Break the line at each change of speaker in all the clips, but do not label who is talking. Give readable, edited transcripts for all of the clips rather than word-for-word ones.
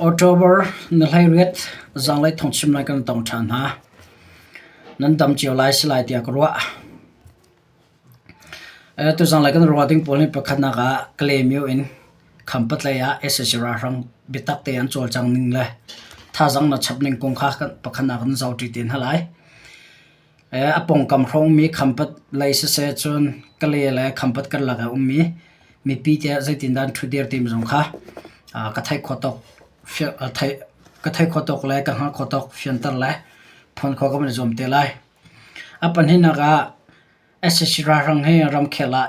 October na 18 zanglei thawngchim lai kan tong ṭhan hna. Nan dam cio lai si lai tiah ka ruah. Tuzanglei kan ruah ding pawl hi pakhatnak ah Kalaymyo in Khampatlei ah sac ralhrang biatak tein an cawlcang ning le thazaang na chap ning kong kha pakhatnak kan zohṭi te hna lai. A pawngkam hrawngmi Khampat lei siseh cun Kalay le Khampat karlak ah ummi mipi tiah zeitindah an ṭhutdir timi zong kha ka theih khawh tawk ka theih khawh tawk le ka hngalh khawh tawk fianter le phuan khawh ka van i zuam te lai. A pahnihnak ah sac ralhrang hi ramkhel ah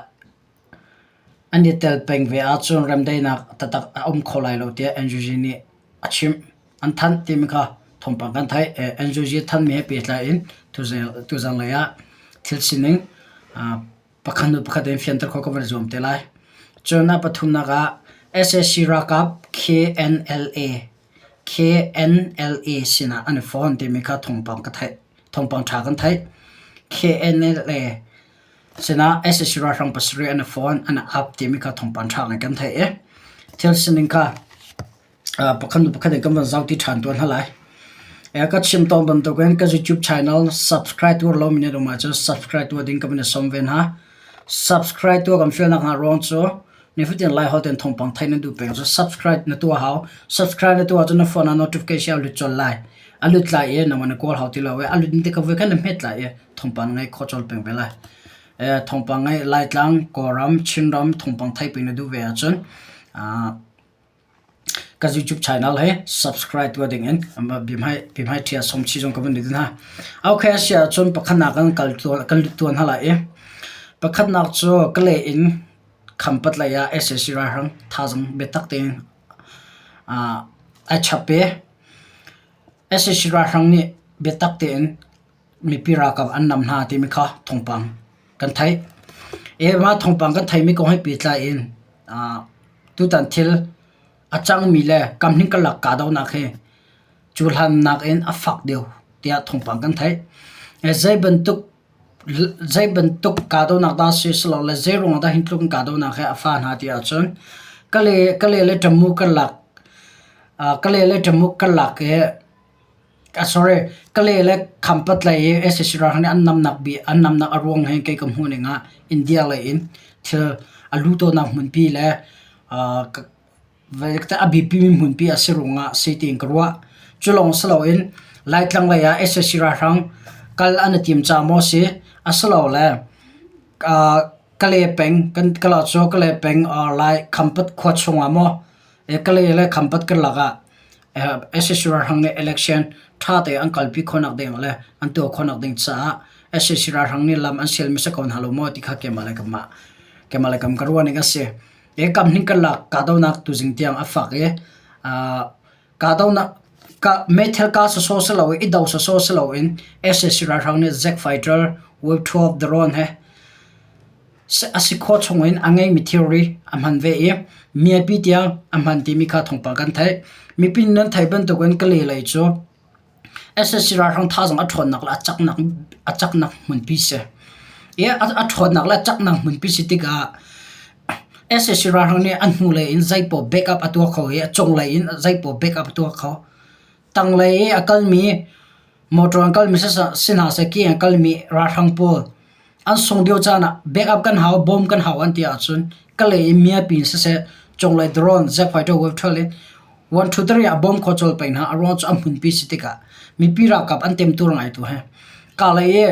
an i tel peng ve ahcun remdaihnak taktak a um kho lai lo tiah NUG nih a chimh. An thanh timi kha thawngpang kan theih. NUG thanhmi he pehtlai in tuzanlei ah thil sining pakhat hnu pakhat in fianter khawh kan van i zuam te lai. Cun a pathumnak ah sac ralkap KNLA KNLA sinah an i fon timi kha thawngpang ka theih. Thawngpang ṭha kan theih. KNLA sinah sac ralhrang pasarih an i fon, an i ap timi kha thawngpang ṭha ngai kan theih i thil sining kha pakhat hnu pakhat in kan van zohti ṭhan tuah hna lai. Ka chim tawn bantukin ka YouTube channel subscribe tuah lomi nan um ahcun subscribe tuah ding ka van i sawm ve hna. Subscribe tuah kan fialnak hna ruang cu nifatin Laiholh tein thawngpang theih nan duh peng cu subscribe na tuah hau. Subscribe na tuah ahcun na phone ah notification a lut colh lai. A lut lai i nangmah na kawl hau ti lo i a lut tik ka voi khan na hmet lai i thawngpang na ngeih khawh colh peng ve lai. Thawngpang ngeih Laitlang, Kawlram, Chinram thawngpang theih peng na duh ve ahcun ka YouTube channel hi subscribe tuah ding in biahmai ṭhia sawmchih zong ka van duh hna. Okay a si ahcun pakhatnak kan kal kan lut tuan hna lai i pakhatnak cu Kalay in Khampat lei ah sac ralhrang thazaang biatak tein ai chap i sac ralhrang nih biatak tein mipi ralkap an nam hna timi kha thawngpang kan theih. Mah thawngpang kan theihmi kong he pehtlai in tutan thil a cangmi le kamhning karlak kahdohnak hi cuhlan nakin a fak deuh tiah thawngpang kan theih. Zei bantuk kahdohnak dah si silole zei ruangah dah hi tluk in kahdohnak hi a fah hna ti ahcun Kalay le Tamu karlak Kalay le Tamu karlak hi Sorry, Kalay le Khampat lei i sac ralhrang nih an namnak bi an namnak a ruang hi kei ka hmuh ning ah India lei in thil a lu tawnnak hmunpi le a biapimi hmunpi a si ruangah si tiin ka ruah. Cu lawng si loin Laitlang lei ah sac ralhrang kal an i tim caah maw si asilole Kalay peng kan kal ah cu Kalay peng Lai Khampat khua chungah maw Kalay le Khampat karlak ah sac ralhrang nih election ṭha tein an kalpi khawhnak ding le an tuah khawhnak ding caah sac ralhrang nih lam an sialmi si ko hna lo maw ti kha keimah le keimah keimah le kam ka ruah ning a si. Hi kamhning karlak kahdohnak tuzing tiang a fak i kahdohnak meithal kah sawsawh si lo i do sawsawh si loin sac ralhrang nih Jack fighter, Wave 12 drone he A si khawh chungin a ngeimi thilri a hman ve i miapi tiang a hman timi kha thawngpang kan theih. Mipi nih nan theih bantukin Kalay lei cu sac ralhrang thazaang a ṭhawnnak le a caknak hmunpi si. I a ṭhawnnak le a caknak hmunpi si tikah sac ralhrang nih a hnulei in zeipaoh backup a tuah kho i a cunglei in zeipaoh backup a tuah kho. Tanglei i a kalmi motor an kalmi si hna seh, ke in a kalmi ralhrang pawl an sung lio caan ah backup kan hau, bawm kan hau an ti ahcun Kalay in miapi in siseh, cunglei drone, jet fighter wave ṭhal in one two three ah bawm kho cawl peng hna. A ruang cu a hmunpi si tikah mipi ralkap an temtur ngai tu hi. Kalay i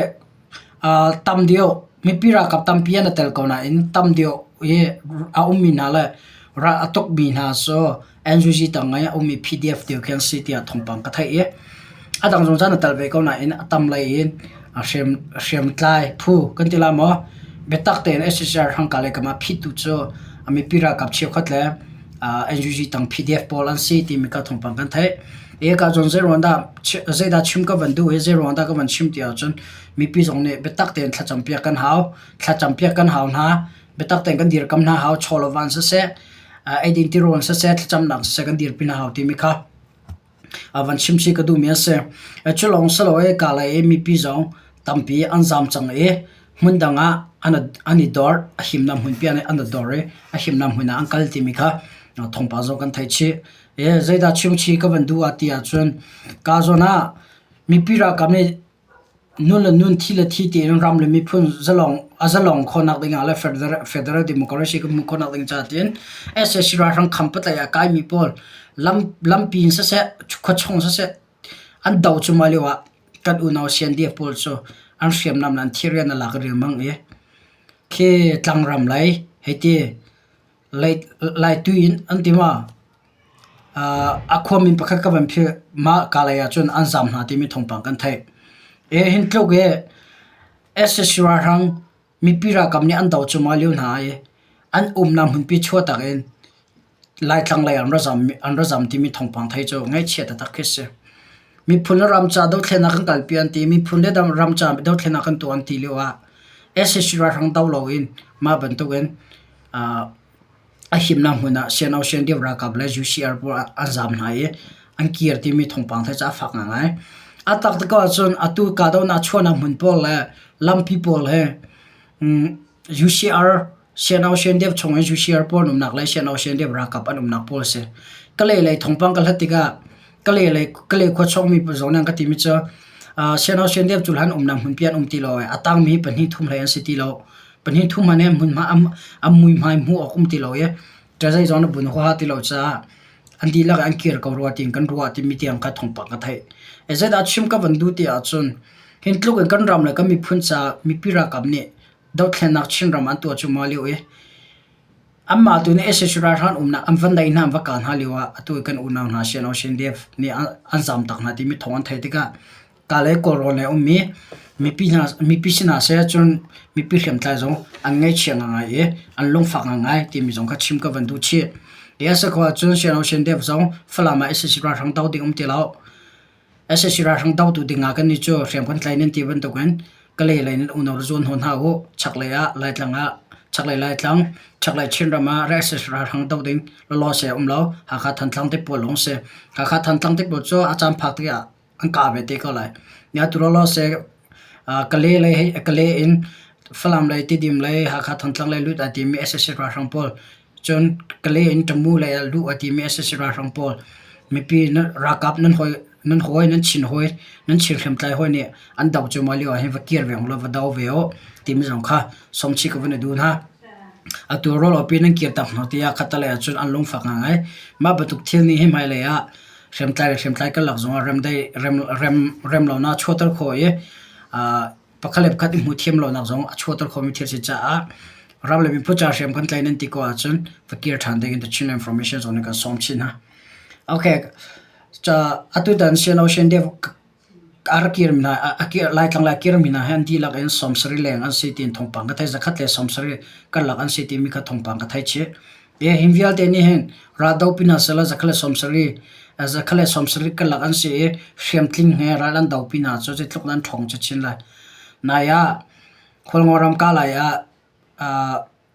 tam deuh mipi ralkap tampi an i tel ko nain tam deuh i a ummi hna le ral a tukmi hna cu NUG tang i a ummi PDF deuh khi an si tiah thawngpang ka theih i a dang zong caan a tel ve ko nain a tam lei in hriamtlai phu kan ti la maw biatak tein SSR hangka le kam ah phittu cu mipi ralkap cheukhat le NUG tang PDF pawl an si timi kha thawngpang kan theih. E ka cun zeiruang dah zeidah chim ka van duh i zeiruang dah ka van chim ti ahcun mipi zong nih biatak tein thlacam piak kan hau. Thlacam piak kan hau hna. Biatak tein kan dirkam hna hau. Chaw le van siseh, eidin tirawl siseh, thlacamnak siseh kan dirpi hna hau timi kha van chim chih ka duhmi a si. Cu lawng si lo i Kalay i mipi zong tampi an zaam cang i hmundang ah an i dor. A himnak hmunpi ah an i dor i a himnak hmun ah an kal timi kha thawngpang zong kan theih chih. E zeidah chimchi ka van duh ah ti ahcun ka zawn ah mipi ralkap nih nun le nun thi le thi tiin ram le miphun zalong a zalong khawhnak ding ah le federal democracy kan hmuh khawhnak ding caah tiin sac ralhrang kham patlai ah kaimi pawl lam lampi in siseh khuachung siseh an do cuahmah lio ah kan unau CNDF pawl cu an hriamnam le an thirian a lak riangmang i khi tlangram lei hei ti Laitui in an ti ma? A khuamin pakhat ka van philh. Mah ka lei ahcun an zaam hna timi thawngpang kan theih. E hin tluk i sac ralhrang mipi ralkap nih an do cuahmah lio hna i an umnak hmunpi chuahtak in Laitlang lei an ra zam an ra zam timi thawngpang theih cu ngaihchia taktak khi si. Miphun le ram ca dothlennak kan kalpi an ti. Miphun le ram ca dothlennak kan tuah an ti lio ah sac ralhrang do loin mah bantukin a himnak hmun ah Siano Siandip ralkap le UCR pawl an zaam hna i an kir timi thawngpang theih cu a fak ngaingai. A taktak ahcun atu kahdohnak chuahnak hmun pawl le lampi pawl hi UCR Siano Siandip chung i UCR pawl an umnak le Siano Siandip ralkap an umnak pawl a si. Kalay lei thawngpang ka hlat tikah Kalay lei Kalay khua chawkmi zong nih an ka timi cu Siano Siandip cu hlan umnak hmunpi an um ti lo i a tangmi pahnih thum hlei an si ti lo. Pahnih thum hmanh hi hmunhma an muihmai hmuh awk um ti lo i ṭa zong na bun huaha ti lo caah an dihlak an kir ko rua tiin kan ruah timi tiang kha thawngpang ka theih. Zeidah chim ka van duh ti ahcun hin tluk in kan ram le kan miphun caah mipi ralkap nih dothlennak Chinram an tuah cuahmah lio i anmah tu nih sac ralhrang umnak an van naih hna an va kah hna lio ah atu i kan unau hna CNO CNDF nih an zamtak hna timi thawng an theih tikah Kalay Kawlrawn lei ummi mipi hna mipi sin ah seh cun mipi hriamtlai zong an ngaihchia ngaingai i an lungfak ngaingai timi zong kha chim ka van duh chih. Hi a si ko ahcun Siano Siandep zong Falam ah sac ralhrang do ding um ti lo. sac ralhrang dotu ding ah kannih cu hriam kan tlai nan ti bantukin Kalay lei nan unau zuan haw hna u. Chaklei ah Laitlang ah chaklei Laitlang, chaklei Chinram ah sac ralhrang do ding lawlaw se um lo. Hakha Thantlang te pawl lawng si. Hakha Thantlang te pawl cu a caan phak tikah an kah ve te ko lai. Atu lawlaw seh Kalay lei Kalay in Falam lei Tidim lei Hakha Thantlang lei lut aa timi sac ralhrang pawl cun Kalay in Tamu lei ah luh aa timi sac ralhrang pawl mipi ralkap nan hawi nan hawi nan chin hawi nan chin hriamtlai hawi nih an doh cuahmah lio ah hin va kir ve ulaw va do ve u timi zong kha sawmchih ka van i duh hna. Atu rawlopi nan kir tak hna tiah khattelei ahcun an lungfak ngaingai. Mah bantuk thil nih hi hmailei ah hriamtlai le hriamtlai karlak zongah remdaih rem rem remlonak a chuahter khawh i pakhat le pakhat i hmuh thiam lonak zong a chuahter khawhmi thil a si caah ram le miphun ca hriam kan tlai nan ti ko ahcun va kir ṭhan ding in the Chin Information zong nih kan sawm chin hna. Okay, ca atutan Sian Ocean Dev a rak kirmi hna a kir Laitlang le a kirmi hna hi an dihlak in 70 leng an si tiin thawngpang ka theih zakhat le 70 karlak an si timi kha thawngpang ka theih chih. Hi hin vialte nih hin raldo pinah sila zakhat le 70 zakhat le 70 karlak an si i hriamtling he ral an do pinah cu zeitluk nan ṭhawng chin lai. Nai ah Khualngo ram ka lai ah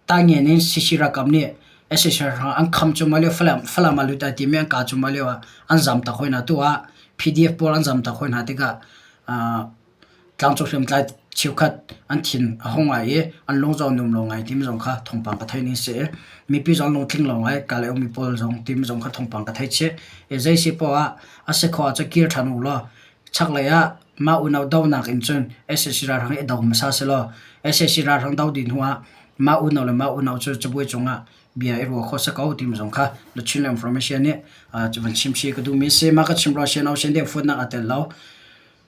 Taingen in CC ralkap nih sac ralhrang an kham cuahmah lio Falam Falam ah lut ai timi an kah cuahmah lio ah an zamtak hoi hna. Tu ah PDF pawl an zamtak hoi hna tikah tlangcung hriamtlai cheukhat an thin a hung ngai i an lung zong a nuam lo ngai timi zong kha thawngpang ka theih ning a si i mipi zong lungtling lo ngai Kalay ummi pawl zong timi zong kha thawngpang ka theih chih. I zei si poah ah a si khawh ahcun kir ṭhan u law chaklei ah mah unau donak in cun sac ralhrang hi i do hmasa selaw sac ralhrang do dih hnu ah mah unau le mah unau cu cabuai cungah bia i ruah khawh si ko timi zong kha the Chin Information nih van chim chih ka duhmi a si. Mah ka chim ruah sian sian deuh fuatnak aa tel lo.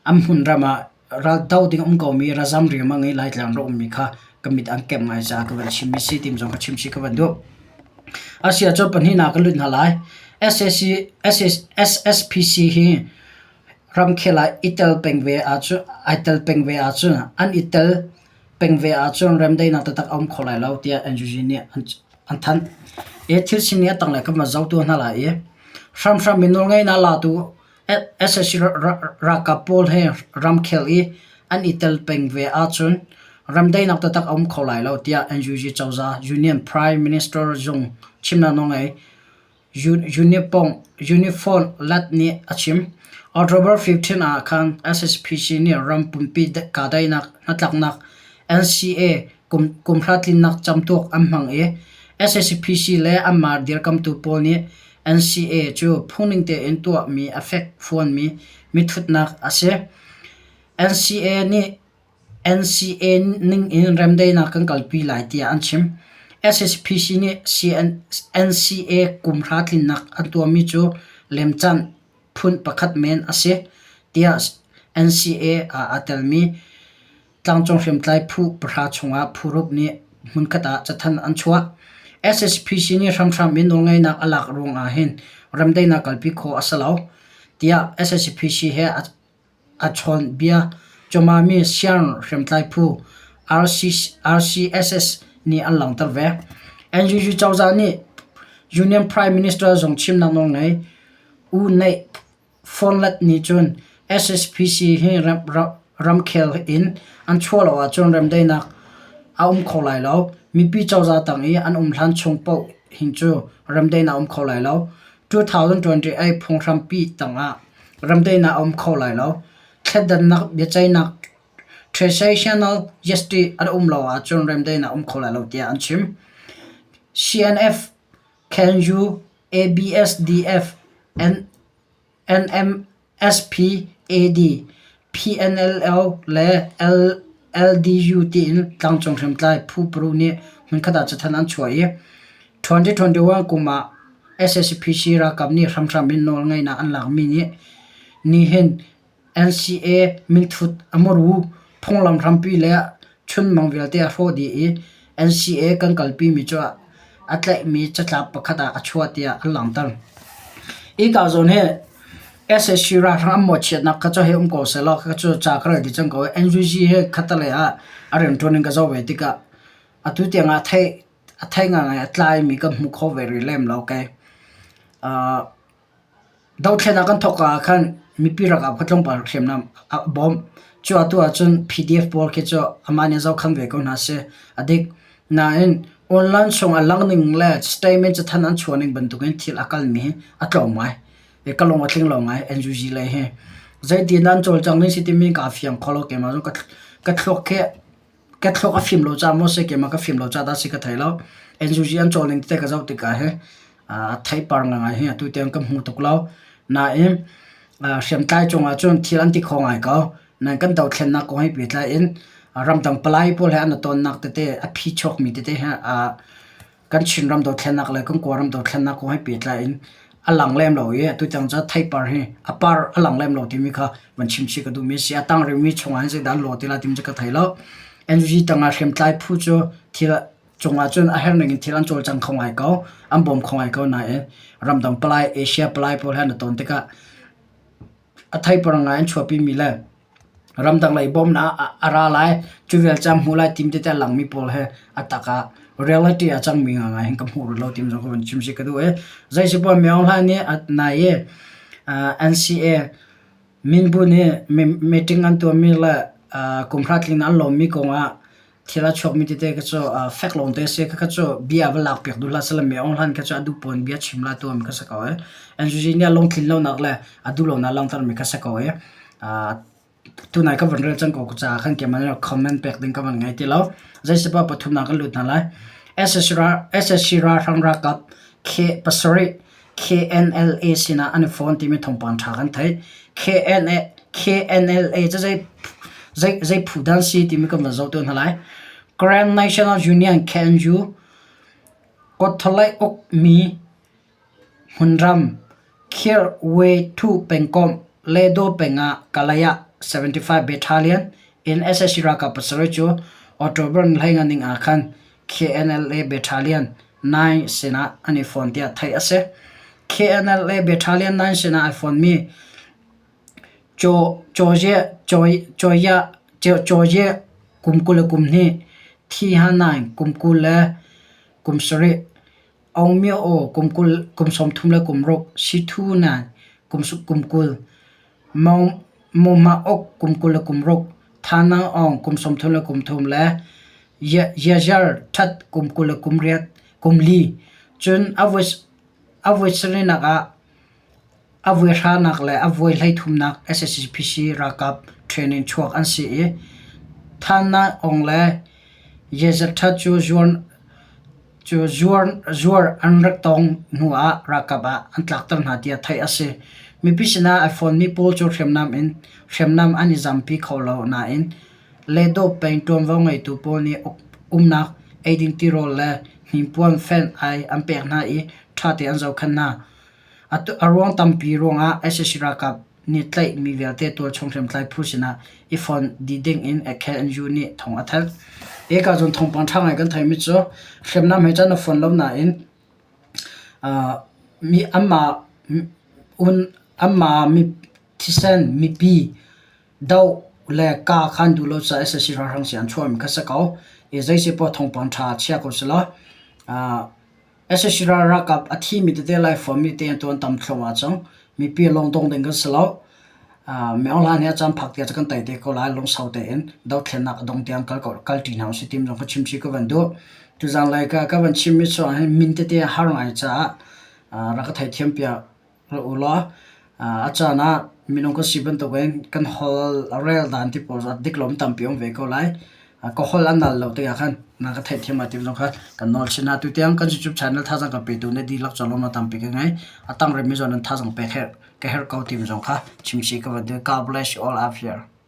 An hmun ram ah ral do ding um komi razam riangmang i Laitlang rak ummi kha ka mit an kemh ngai caah ka van chimmi si timi zong ka chim chih ka van duh. Asia cu pahnihnak ka lut hna lai. SAC, SSPC hi ramkhel ah i tel peng ve ahcun ai tel peng ve ahcun an i tel peng ve ahcun remdaihnak taktak a um kho lai lo tiah NUG nih an thanh. I thil sining a tanglei kan van zohtu hna lai i hramhram in nawlngeihnak latu sac ralkap pawl he ramkhel i an i tel peng ve ahcun remdaihnak taktak a um kho lai lo tiah NUG cozah Union Prime Minister zung chimnak nawlngei Uniform Lat nih a chim. October 15 ah khan SSPC nih ram pumpi kahdaihnak hnatlaknak NCA kumhra tlinnak camtuak an hmang i SSPC le anmah dirkamtu pawl nih NCA cu phungning tein tuahmi a fekfuanmi mithutnak a si. NCA nih NCA ningin remdaihnak kan kalpi lai tiah an chim. SSPC nih NCA kumhra tlinnak an tuahmi cu lemcanh phun pakhat men a si tiah NCA ah aa telmi tlangcung hriamtlai phu pahra chungah phu ruk nih hmunkhat ah cathanh an chuah. SSPC nih hramhram in nawlngeihnak a lak ruangah hin remdaihnak kalpi khawh a si lo tiah SSPC he a chawnbia cuahmahmi Siang hriamtlai phu RCSS nih an langhter ve. NUG cozah nih Union Prime Minister zung chimnak nawlngei U Neih Phonlat nih cun SSPC hi ramkhel in an chuah lo ahcun remdaihnak a um kho lai lo. Mipi cozah tang i an um hlan chung paoh hin cu remdaihnak a um kho lai lo. 2028 phunghrampi tangah Remdaihnak a um kho lai lo. Thleidannak biaceihnak Transitional Justice an um lo ahcun remdaihnak a um kho lai lo tiah an chim. CNF, KNU, ABSDF, NMSP, AD, PNLO le LDU tiin tlangcung hriamtlai phu paruk nih hmunkhat ah cathanh an chuah i 2021 kum ah SSPC ralkap nih hramhram in nawlngeihnak an lakmi nih nihin NCA minthut a muru phunglam hrampi le chunmang vialte a hrawh dih i NCA kan kalpimi cu a tlaihmi catlap pakhat ah a chuah tiah an langhter. Hika zawn hi SSC ralhrang an mawhchiatnak kha cu hei um ko sehlaw kha cu ca ka rel dih cang ko i NUG hi khattelei ah a rianṭuan in ka zoh ve tikah atu tiang ah theih a thei ngaingai a tlaimi kan hmu kho ve rih lem lo kei. Dothlennak kan thawk ah khan mipi ralkap kha tlawmpal hriamnam a bawmh. Cu atu ahcun PDF pawl khi cu amah nih zohkhan ve ko hna seh. A dik. Nain online chung a lang ning le statement cathanh an chuah ning bantukin thil a kalmi hi a tlawm ngai. Ka lung a tling lo ngai NUG lei hi. Zeitin an cawlcang ning si timi kaa fiang kho lo keimah zong ka thluak khi Ka thluak a fim lo caah maw si keimah ka fim lo caah dah si ka thei lo. NUG an cawl ning tete ka zoh tikah hi theipar ngaingai hi atu tiang ka hmu tuk lo. Nain hriamtlai cungah cun thil an ti kho ngai ko. Nain kan dothlennak kong he pehtlai in ramdang palai pawl he an i tonnak tete a phi chuakmi tete hi Kan Chinram dothlennak le kan Kawlram dothlennak kong he pehtlai in a lang lem lo i atu tiang cu theipar hi a par a lang lem lo timi kha van chim chih ka duhmi a si. A tang rihmi chungah hin zeidah an lawh ti lai timi cu ka thei lo. NUG tangah hriamtlai phu cu thil cungah cun a herh ning in thil an cawlcang kho ngai ko, an bawm kho ngai ko nain ramdang palai, Asia palai pawl he an i ton tikah a theipar ngai an chuahpimi le Ramdang lei bawmnak a ra lai. Cu vial cu a hmuh lai tim tete a langmi pawl he a tak ah reality a cangmi ngaingai hin ka hmuh rih lo timi zong ka vun chim si ka duh i zeisipoah Myo Hla nih nai i NCA minbu nih meeting an tuahmi le kum hra tling an lawmmi kongah thil a chuakmi tete kha cu fek lawng te a si. Khakha cu bia va lak piak duh hlah seh Myo Hlan kha cu a duh pawn bia chim la tuahmi kha si ko i NUG nih a lungtlin lonak le a duh lonak langhtermi kha si ko i Tunai ka van rel cang ko caah khan keimah nih comment pek ding ka van ngei ti lo. Zeisipa pathumnak kan lut hna lai. SSC ralhrang ralkap K pasarih KNLA sinah an i phone timi thawngpang ṭha kan theih. KNA KNLA cu zei zei zei phu dan si timi kan van zoh tu hna lai. Grand National Union KNU Kotholai ukmi Hmunram, Khirh-We-Thu pengkomh, Ledaw peng ah Kalaya 75 Battalion in sac ralkap pasarih cu October ni ning ah khan KNLA Battalion 9 sinah an i fon tiah theih a si. KNLA Battalion 9 sinah ai fonmi Chaw-Ye kum 22, Thi Ha Naing kum 20 le kum sarih, Aung Myo Oo kum 20, kum 30 le kum ruk, Sithu Nan kum 20, Mawma Uk kum 20 le kum ruk, Tha Nang Aung kum 30 le kum thum le Yazar That kum 20 le kum riat, kum li. Cun a voi sarihnak ah a voi hranak le a voi hleithumnak SSPC ralkap training chuak an si i Tha Nang Aung le Yazar That cu zuar. Cu zuar an rak tong hnu ah ralkap ah an tlakter hna tiah theih a si. Mipi sinah ai fonmi pawl cu hriamnam in hriamnam an i zampi kho lo nain Ledawh peng ṭuanvo ngeitu pawl nih umnak, eidin tirawl le hnipuan fenh ai an pek hna i ṭhate an zohkhenh hna. A ruang tampi ruangah sac ralkap nih tlaihmi vialte tualchung hriamtlai phu sinah i fonh dih dingin KNU nih thawng a thanh. Hika cun thawngpang ṭha ngai kan theimi cu hriamnam he cun a fonh lo nain mi anmah anmah thisen mipi doh le ka kha an duh lo caah sac ralhrang sin an chuahmi kha si ko. I zeisipoah thawngpang ṭha chia ko selaw sac ralkap a thimi tete Laifuam te an tuan tam thluahmah cang. Mipi lungdong ding kan si lo. Myo Hla nih a caan phak tiah cu kan tei te ko lai lungsau tein dothlennak a dong tiang kal ko kalṭi hna usih timi zong ka chim chih ka van duh. Tuzaan lai ka ka van chimmi cu ahhin min tete a har ngai caah rak ka theithiam piak Ra u law a caan ah minung kan si bantukin kan holh a rel dan ti pawl a dik lomi tampi a um ve ko lai. Ka holh a nal lo tikah khan na ka theihthiam lai ti zong kha kan nawl chin hna. Tutiang kan YouTube channel thazaang kan petu na dihlak cu lawmhnak tampi ka ngei. A tang rihmi zong nan thazaang pek herh ka herh ko timi zong kha chim chih ka van duh. God bless you all out here.